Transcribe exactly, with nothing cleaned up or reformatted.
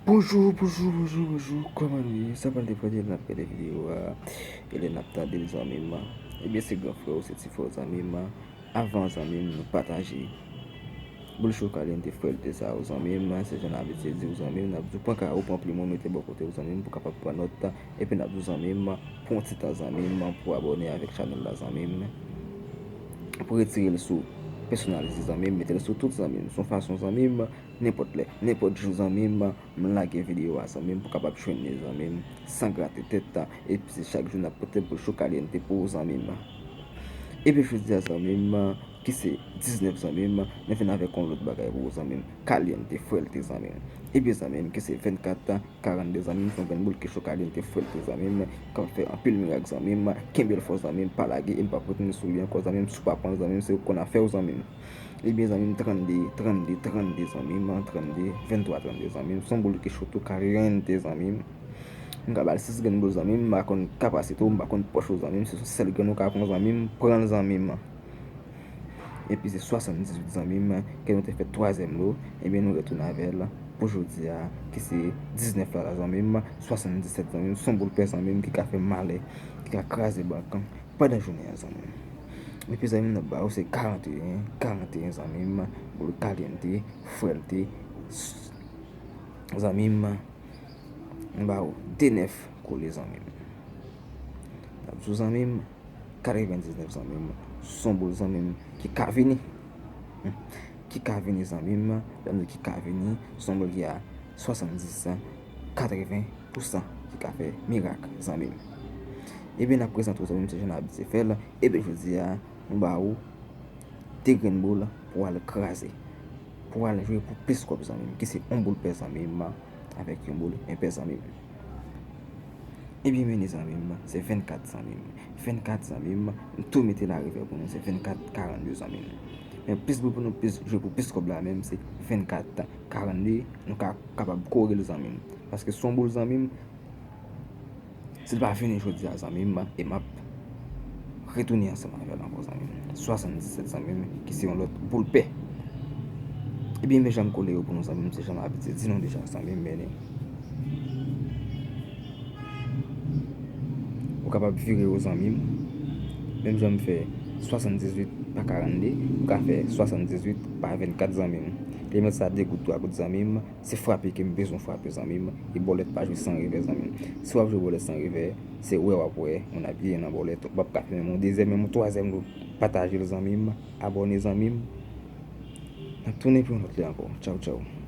Bonjou, bonjou, bonjou, bonjou. Kòman nou ye? Sa pral depann de lè n ap gade videyo a e lè n ap tande l, zanmi m. Ebyen, se gran frè w, se ti frè w, zanmi m. Avan, zanmi m, nou pataje boul cho kalente frèlte sa yo, zanmi m. Se jan n abitye di w, zanmi m, n ap di w pran kay ou, pran plim ou, mete bò kote w, zanmi m, pou w kapab pran nòt. Epi n ap di w, zanmi m, pran yon ti tan, zanmi m, pou abòne avèk chanèl la, zanmi m. Pou retire l sou pèsonalize, zanmi m, mete l sou tout, zanmi m. Se yon fason, zanmi m, nenpòt lè, nenpòt jou, zanmi m, m lage videyo a, zanmi m, pou kapab jwenn li, zanmi m, san grate tèt. Epi se chak jou n ap pote boul cho kalente pou ou, zanmi m. Epi jodi a, zanmi m, ki se diznèf, zanmi m, nou vin avèk yon lòt bagay pou ou, zanmi m. Kalente, frèlte, zanmi m. Epi, zanmi m, ki se vennkat, karannde, zanmi m, se yon grenn boul ki cho kalente, frèlte, zanmi m, k ap fè anpil mirak, zanmi m. Kenbe l fò, zanmi m, pa lage, e m p ap retounen sou li ankò, zanmi m. Si w pa pran l, zanmi m, se ou k konn afè w, zanmi m. Ebyen, zanmi m, trannde, trannde, trannde, zanmi m, trannde, venntwa trannde, zanmi m, se yon boul ki cho tou kalente, zanmi m. M ka ba l sis grenn boul, zanmi m, m pa konn kapasite w, m pa konn pòch ou, zanmi m, se yon sèl grenn ou ka pran, zanmi m, pran l, zanmi m. Epi se swasanndizuit, zanmi m, ke nou te fè twazyèm lo, ebyen, nou retounen avè l pou jodi a, ki se diznèf la, la, zanmi m, swasanndisèt, zanmi m, se yon boul pè, zanmi m, ki ka fè malè, ki ka kraze bank pandan jounen an, zanmi m. Epi, zanmi m, n ap ba ou se karanteyen, karanteyen, zanmi m, boul kalente, frèlte, s-, zanmi m, m ba ou de nèf kole, zanmi m. N ap di w, zanmi m, katrevendiznèf, zanmi m, se yon boul, zanmi m, ki ka vini. Hmm. Ki ka vini, zanmi m, lè m di ki ka vini, se yon boul ki a swasanndis, katreven pousan, ki ka fè mirak, zanmi m. Ebyen, n ap prezante w, zanmi m, se jan n abitye fè l. Ebyen, jodi a, nou ba ou de grenn boul pou al kraze, pou al jwe pou plis kòb, zanmi m, ki se yon boul pè, zanmi m, avèk yon boul enpè, zanmi m. Ebyen, men, zanmi m, se vennkat, zanmi m. Vennkat, zanmi m, m tou mete la revè pou nou, se vennkat karannde, zanmi m. Men plis boul pou nou, plis jwe pou plis kòb la menm, se vennkat karannde, nou ka kapab kore l, zanmi m. Paske se yon boul, zanmi m, si l pa vini jodi a, zanmi m, e m ap retounen ansanm avè l ankò, zanmi m. Swasanndisèt, zanmi m, ki se yon lòt boul pè. Ebyen, men jan m kole yo pou nou, zanmi m, se jan m abitye di nou deja, zanmi m, men ou kapab vire yo, zanmi m. Menm jan m fè swasanndizwit pa karannde, ou ka fè swasanndizwit pa vennkat, zanmi m. Li mèt sa de gout, twa gout, zanmi m. Se frape ke m bezwen frape, zanmi m. E bòlèt pa jwe san revè, zanmi m. Si w ap jwe bòlèt san revè, se wè w ap wè, moun ap vire nan bòlèt, ou p ap ka fè menm yon dezyèm, menm yon twazyèm lo. Pataje l, zanmi m. Abòne, zanmi m. N ap tounen pou yon lòt lè ankò. Tchaw, tchaw.